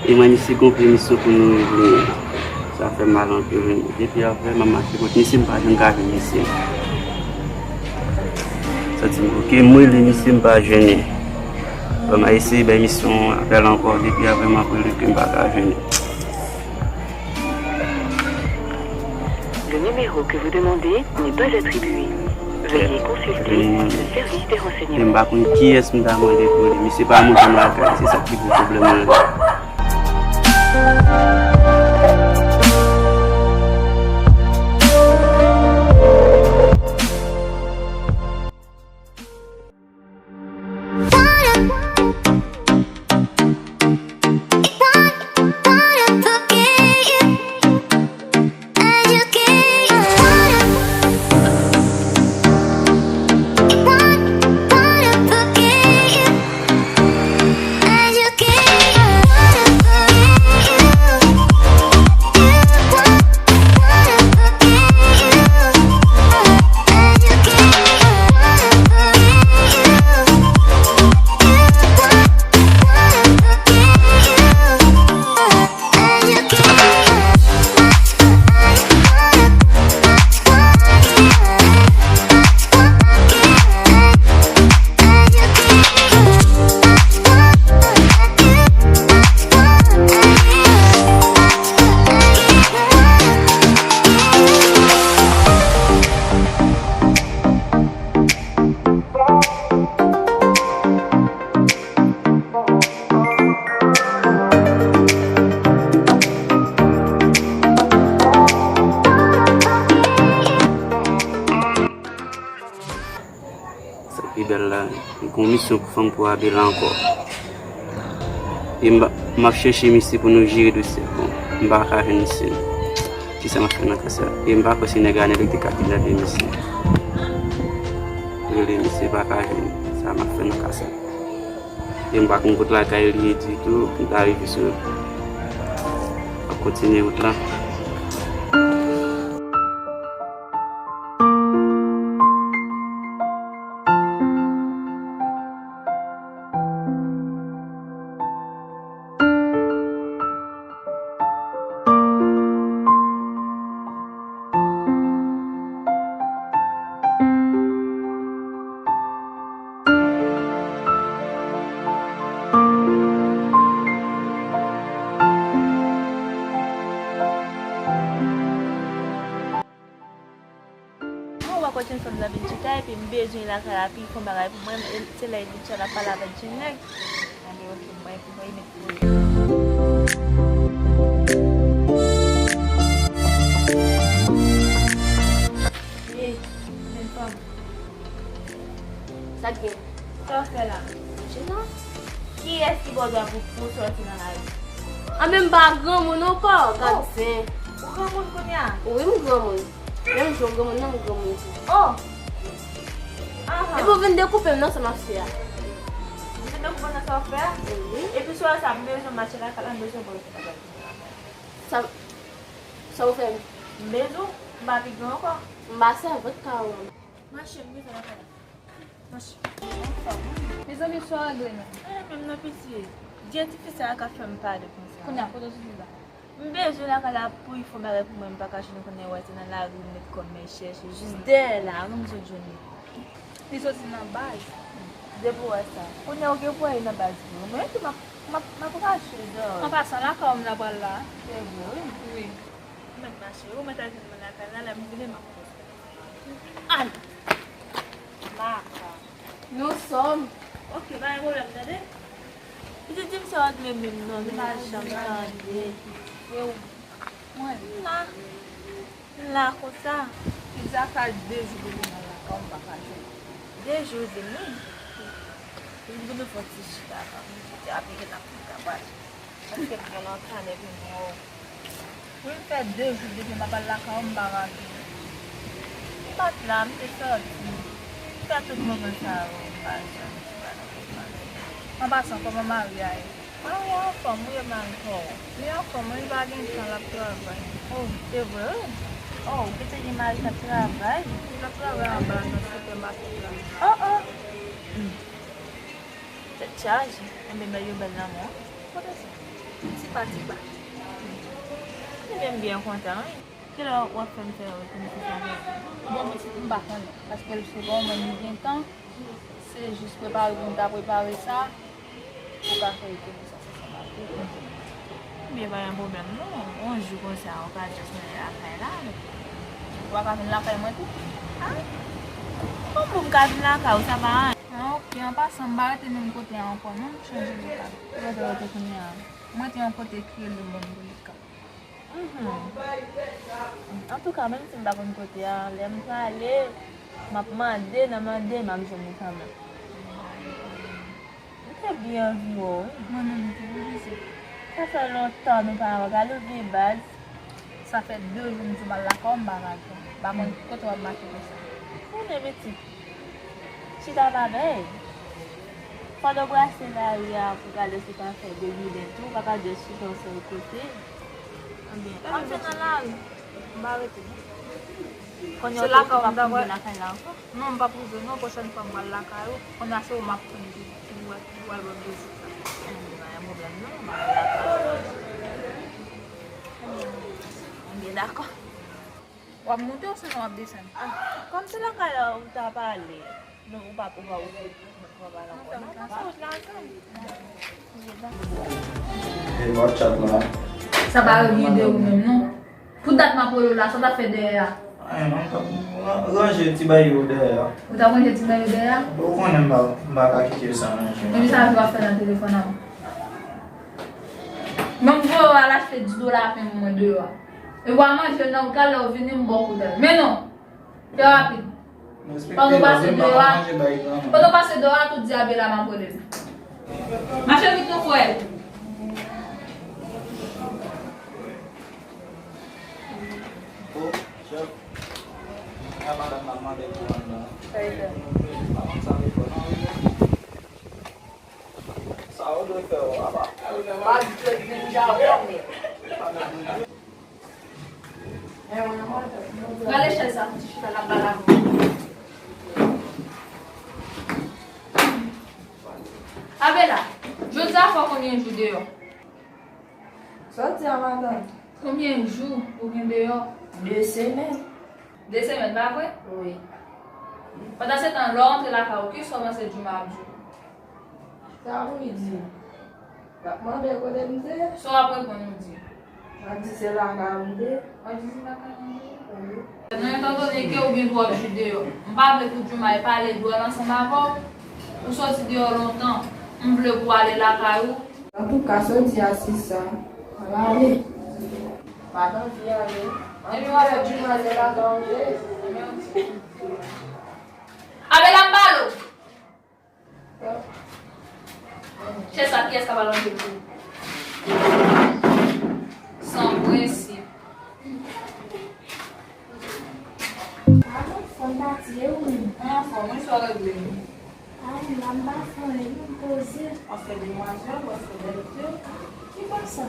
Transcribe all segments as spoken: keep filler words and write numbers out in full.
E mwen, misye gon pye misyon pou nou vini. Sa fè m mal anpil, wi. Depi avè m ap mache kot misye, m pa janm ka jwenn misye. Santi m bloke, m rele misye, m pa jwenn li. Bon, m a eseye bay misye yon apèl ankò, depi avè m ap rele ke m pa ka jwenn li. Le numéro que vous demandez n'est pas attribué. Veuillez consulter le service des renseignements. M pa konn kiyès m ta mande pou li. Misye pa monte m lakay, se sa ki pou pwoblèm mwen la. Sa ki pi bèl la, m gon misyon pou fè m pou Abela ankò. E m, m ap chèche misye pou nou jere dosye a. Bon, m pa ka jwenn misye. Kisa m ap fè nan ka sa? E m pa kwè se nèg Anèl yo te ka kidnape misye. Rele misye, pa ka jwenn. Sa m ap fè nan ka sa? E m pa konn kot lakay li ye ditou, m ta rive sou yo. M ap kontinye wout la. Mwen wè kote fanm nan vin chita, epi m bezwen lakay la pou l fè yon bagay pou mwen, e se lè li t ap pale avèk Jenlè. Anben, oke, mwen, mwen met pou li. Ey, jèn fanm. Sa k gen? Sa w fè la? Chita. Kiyès ki ba w dwa pou, pou w sòti nan lari? Anben, m pa granmoun ankò, gad zen. Ou granmoun kounye a? Wi, m granmoun. Menm jan w granmoun nan, m granmoun tou. Oh! Aha. Epi w vin dekoupe m nan sa m ap fè a. Ou vin dekoupe m nan sa w ap fè a? Wi. Epi sou sa, m bezwen mache lakay la, m bezwen ba w yon bagay. Sa, sa w fè m? M bezwen w, m pa pi gran ankò. M pa sèvant kay ou an. Mache, m bezwen lakay la. Mache. Mezanmi, sa w regle menm? Eh, menm nan piti. Dye tifi sa a ka fè m pale konsa. Kounye a, kote w soti la? M bezwen lakay la pou l fè yon bagay pou mwen, m pa ka jwenn, konnen wè se nan lari m met kò m chèche, jis dèyè la, avan m sot jwenn li. Li soti nan baz. Depi w wè sa. Kounye a ou gen pou wè li nan baz vre. Mwen tou m ap, m ap, m ap rache dòl. An pasan, lakay w m ta pral la. Se vre, wi. Wi. Ou mèt mache, ou mèt al jwenn mwen lakay la, lè m vini m ap poze. Ay! Maka. Nou sòm. Oke, pa gen pwoblèm, tande? Pitit di m se w ak menm menm non, li pa janm tande. Yo, mwen la. M la konsa. Pitit sa fè de jou depi m nan lakay w, m pa ka jwenn. De jou, di m wi. Vin pou nou fè yon ti chita avan, m di te ap vin ap travay. Paske m gen lontan depi m wè w. Wi, m fè de jou depi m ap al lakay ou, m pa ka vini. M pa t la, m te sòti. M fè tout moman sa yo, m pa janm, m pa nan pale. An pasan, kòman mari a ye? Mari a anfòm, wi, e mari pa w? Li anfòm, wi, li pa gen tan, l ap travay. Oh, se vre, wi? Oh, ou kite gen mari k ap travay? Li ap travay anba nan sipèmakèt la. Oh, oh! Hmm. Tèt chaje. Enben, bèl yo bèl nan mwen. Kote sa? Ti Fatig pa. Ebyen, m byen kontan, wi. Kilè w ap fè m fè rekonesans avè w? Bon, pitit, m pa konnen, paske l se pa w menm li gen tan, se jis prepare pou m ta prepare sa, pou w ka fè rekonesans ansanm avè m. Ebyen, pa gen pwoblèm, non. Yon jou konsa, ou ka just mennen lakay la, ou pa ka vin lakay mwen tou? Ah, kòman pou m ka vin lakay ou, sa pa anyen. Ah, ok, an pasan, m pa rete menm kote a ankò, non, m chanje lokal. Ou rete kote kounye a? Mwen te yon kote ki rele Monbolikan. Mhm. Antouka, menm si m pa konn kote a, lè m prale, m ap mande, nan mande, m ap jwenn li kanmenm. M te byen anvi wè w, wi. Mwen menm tou, wi, se. Sa fè lontan nou pa wè. Gade w vye baz. Sa fè de jou m di w m al lakay w, m pa ka jwenn. M pa konn kote w ap mache konsa. Konnen pitit. Chita pa bèy. Fò nou brase lari a pou gade si w ka fè de giden tou, w pa ka just chita yon sèl kote. Ebyen, w ap jwenn nan lari. M pa rete non. Kounye a w ap rive lakay la ankò? Non, m p ap rive non, pwochèn fwa m pral lakay ou. Kounye a se ou m ap tann ki, ki pral ban m vizit la. Ebyen, pa gen pwoblèm non, m ap lakay ou. Ebyen, dakò. W ap monte ou sinon w ap desann? Ah, kòm se lakay la ou ta pale, non, ou pa, ou pa, ou pa, ou pa pale ankò non, pase wout la ansanm. Hey, w ap chat la. Sa pa revide ou menm non. Pou dat m ap rele w la, sa w t ap fè dèyè a? Anyen non, m t ap ra-, ranje ti bagay yo dèyè a. Ou t ap ranje ti bagay yo dèyè a? Ou konnen m pa, m pa ka kite yo san ranje. Epi sa w ap fè nan telefòn an? Mwen m voye w al achte dis dola pen pou mwen deyò a. Epi w al manje l nan wout la, lè w vini m ba w kout èl. Men non! Fè rapid. Pandan w pase deyò a, pandan w pase deyò a, tout di Abela m ap rele l. Mache vit non frè. O, chèf. Gen madanm nan mande pou anndan. Pa konn sa vle fè non. Sa ou dwe fè w apa. Rale chèz sa pou ti chita la ba la. Abela, jodi a fè w konbyen jou deyò? Sòti a madanm. Konbyen jou ou gen deyò? De semèn. De semèn, pa vre? Wi. Pandan se tan, lè w rantre lakay ou, kisa w panse Djouma ap di w? Sa pou li di? L ap mande kote m te. Sa w ap reponn ou di? M ap di se lakay ou m te. W ap di se lakay ou m te? Wi. Nan etandone ke ou gen twòp jou deyò, m pa vle pou Djouma pale dwòl ansanm avè w. Ou soti deyò lontan, m vle pou w ale lakay ou. Antouka, sa w di a se sa. Al ale. Pa t anvi ale. Anvi wè Djouma se lakay ou m te. Abela, m pale w. Chèz sa, kiyès k ap al ranje l pou ou? San prensip. A, anfòm pati, e ou menm? Mwen anfòm, wi, sa w regle? A, m la, m pa fè anyen, non, m poze. W ap fè demwazèl, w ap fè bèl fè. Ki konsa?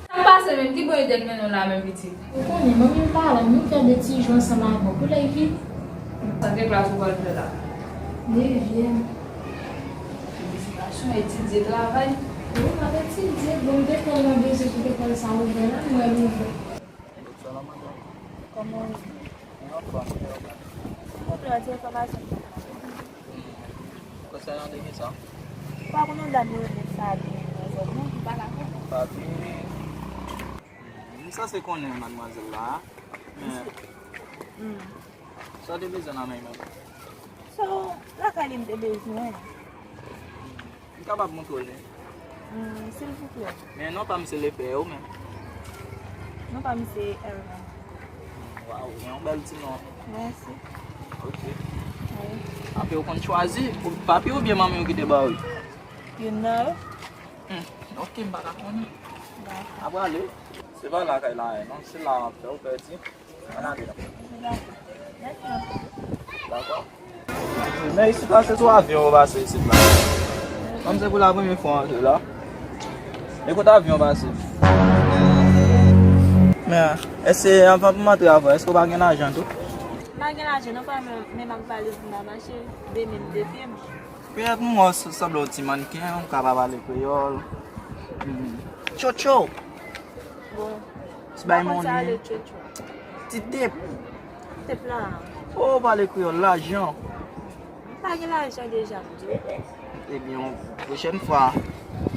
Sa k pase menm? Ki bon ide k mennen w la menm, pitit? Ou konnen, mwen menm paran m, nou fè de ti jou ansanm avè w. Pou lè ki? Sa gen klas ou pral fè la? Dezyèm. Felisitasyon, etidye, travay. Wi, m ap etidye. Bon, m te kwè w nan bezwen pou lekòl sa ouvè la, m wè l ouvè. Bonswa, madanm. Kòman w ye? Mwen anfòm, e ou menm? Mwen byen, ti enfòmasyon. Konsènan de kisa? Ou pa konn yon dam yo rele Fabi nan zòn nan, ou pa ka konnen? Fabi? M sanse konnen madmwazèl la, men sa w te bezwen nan men l menm? So, lakay li m te bezwen. M kapab montre w li? Hmm, silvouplè. Men non pa m se Lepè, ou menm? Non pa m se Elma. Waw, gen yon bèl ti non. Mèsi. Ok. Wi. Ape ou konn chwazi, ou, papi oubyen manmi w ki te ba w li? Youn nan yo. Hmm, ok, m pa ka konnen. Dakò. N a prale. Se pa lakay la, non, se la w ap fè, ou pèdi. Ann ale la. Dakò. Men isit la se sou avyon ou pase isit la. Kòm se pou la premye fwa w antre la. E kote avyon pase? Men, èske anvan pou m antre avè w, èske w pa gen lajan tou? M pa gen lajan non, pa men, men m ap pale pou m pa mache, de men m de pye m. Pètèt m wè w sanble yon ti mannken, ou ka pa pale kreyòl. Hmm. Tchotcho. Bon. Ti bay money. Tchotcho. Ti tip. Tip la. Oh, pale kreyòl, lajan. M pa gen lajan deja, m di w. Ebyen, yon pwochèn fwa,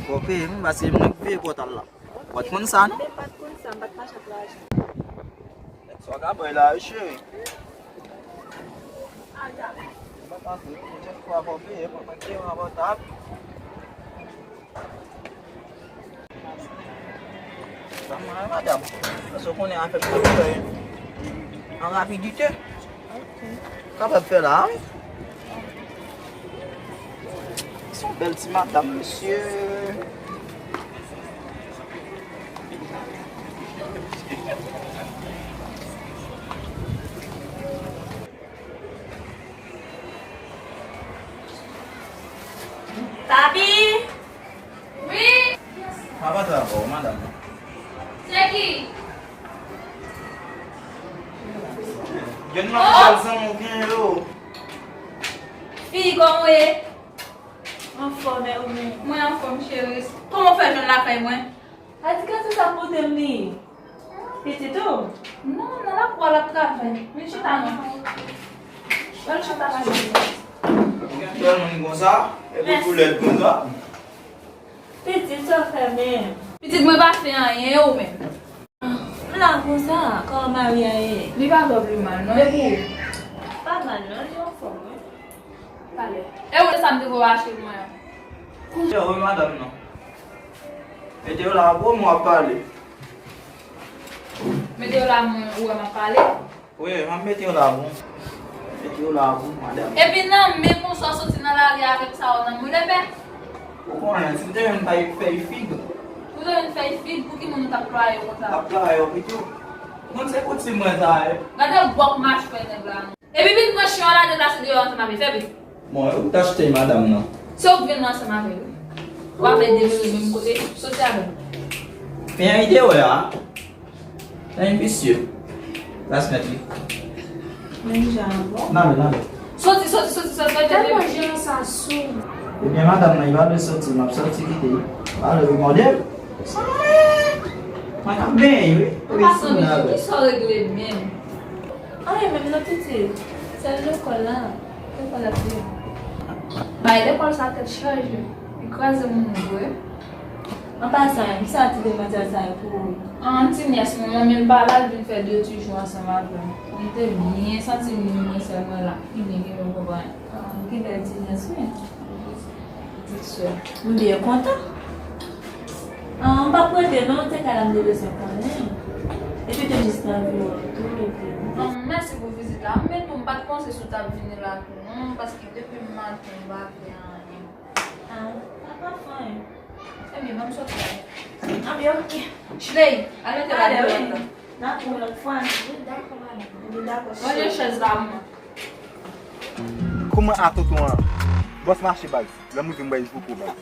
fò w peye m, paske m nan veye pòtal la. W pa t konn sa, non? M pa t konn sa, m pa t mache ak lajan. Nèg sa w ka bay la, wi, cheri. M pa t antre, pwochèn fwa, fò w peye m, mwen te yon abòtab. Sa mwen, madanm. Paske w konnen afè m ap fè an rapidite. Kapab fè la, wi. Se yon bèl ti madanm, mesye. Papi! Wi! Papa travay, madanm. Se ki? Gen nan bèl zanmi w gen yo. Fi, kòman w ye? Anfòm, e ou menm? Mwen anfòm, cheri. Kòman w fè jwenn lakay mwen? Adi, kiyès sa pote m li? Pitit ou? Non, nan lakou a l ap travay. Vin chita non. Al chita la. Ou gen bèl moun konsa? E pou koulèt konsa? Pitit, sa w fè menm? Pitit, mwen pa fè anyen, e ou menm? M la konsa, kòman mari a ye? Li pa twò pi mal non, e pou ou? Pa mal non, li anfòm wi. Talè. E ou lè sa m te voye achte pou mwen an? Yo, wi madanm nan. Mete yo la pou mwen ap pale. Mete yo la mwen ou wè m ap pale? Wi, m ap mete yo la pou. Mete yo la pou madanm. Epi nan men konsa w soti nan lari avèk sa w nan men w lepè. Ou konnen, si m te jwenn fèy fig. Ou te jwenn fèy fig, pou ki moun ou t ap plwaye yo konsa? T ap plwaye yo pito. Moun se koutim mwen sa ye. Gade bòk machwè nèg la non. Epi vin pran chen an la deplase deyò ansanm avè l, fè vit. Bon, ou t achte madanm nan. Se ou k vin ansanm avè l wi. W ap fè devire menm kote, soti avè l. Men yon ide wè a. Nan yon visye. Las mèt li. Menm jan an bon. N ale, n ale. Soti, soti, soti, soti, soti. Tèlman jan sa sou. Ebyen, madanm nan, li pa vle soti, m ap soti kite li. Pa vle remòde l. Sa mwen. Mwen k ap benyen, wi. Ou pa sanble sou kisa w regle menm. Anyen menm non pitit. Sèl lekòl la. Lekòl ap di. Bay lekòl sa tèt chaje. Li kraze moun vre. An pasan, kisa ti demwazèl sa yo pou ou? An, ti nyès mwen, manmi l pa la, l vin fè de ti jou ansanm avè m. Li te byen santi m ni mwen sèl mwen la. Li byen gen yon konprann. An, gen bèl ti nyès wi. Pitit sè. M byen kontan. An, m p ap rete non, te ka la m te bezwen konnen. Epi te jis nan viwon tou, epi. An, mèsi pou vizit la. Men tou, m pa t panse si w t ap vini la tou non, paske depi maten m pa fè anyen. Ah, papa fè. Ebyen, ban m soti la. Ah, byen, ok. Chley, al mete bagay nan. N ap wè lòt fwa. Wi, dakò, madanm. Wi, dakò. Ranje chèz la pou mwen. Kòman a tonton an? Bòs mache baz. Lè m rive m bay jwoko baz.